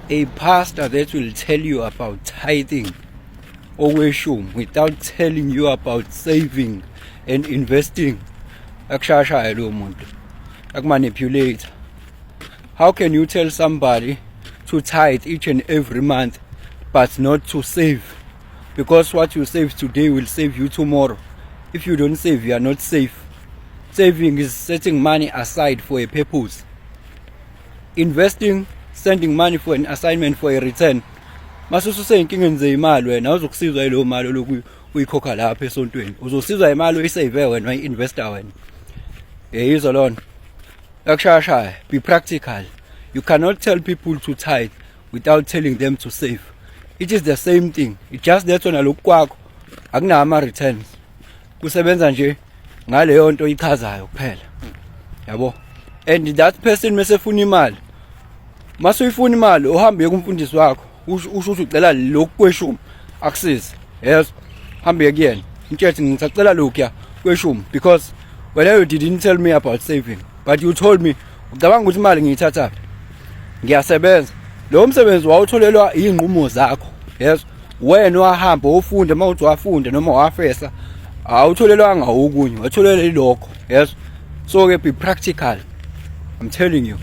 A pastor that will tell you about tithing, okweshumi, without telling you about saving and investing, akushayashaya lowo muntu, akumanipulate. How can you tell somebody to tithe each and every month but not to save? Because what you save today will save you tomorrow. If you don't save, you are not safe. Saving is setting money aside for a purpose. Investing, sending money for an assignment, for a return. Mase ususey'nkingeni zey'mali wena, awuzokusizwa yileyo mali olokhu uyikhokha lapha esontweni. Uzosizwa imali oyisave wena, wayi-investa wena. Yeyizwa lona, yakushayashaya. Be practical. You cannot tell people to tithe without telling them to save. It is the same thing. It just that wena lokhu kwakho akunawo ama-returns, kusebenza nje ngaleyo nto ichazayo kuphela, yabo. And that person mesefuna imali, mase uyifuna imali, uhambe uye kumfundisi wakho, usho ukuthi ucela lokhu kweshumi akusize. Yes, hambe kuyena mtshethi, "Ngisacela lokhuya kweshumi," because wena, you didn't tell me about saving, but you told me, "Ucabanga ukuthi imali ngiyithathaphi? Ngiyasebenza." Lo msebenzi wawutholelwa iy'nqumo zakho. Yes, wena wahamba ufunda, uma uthi wafunda noma wafesa, awutholelwanga okunye, watholelwa ilokho. Yes, so ke be practical, I'm telling you.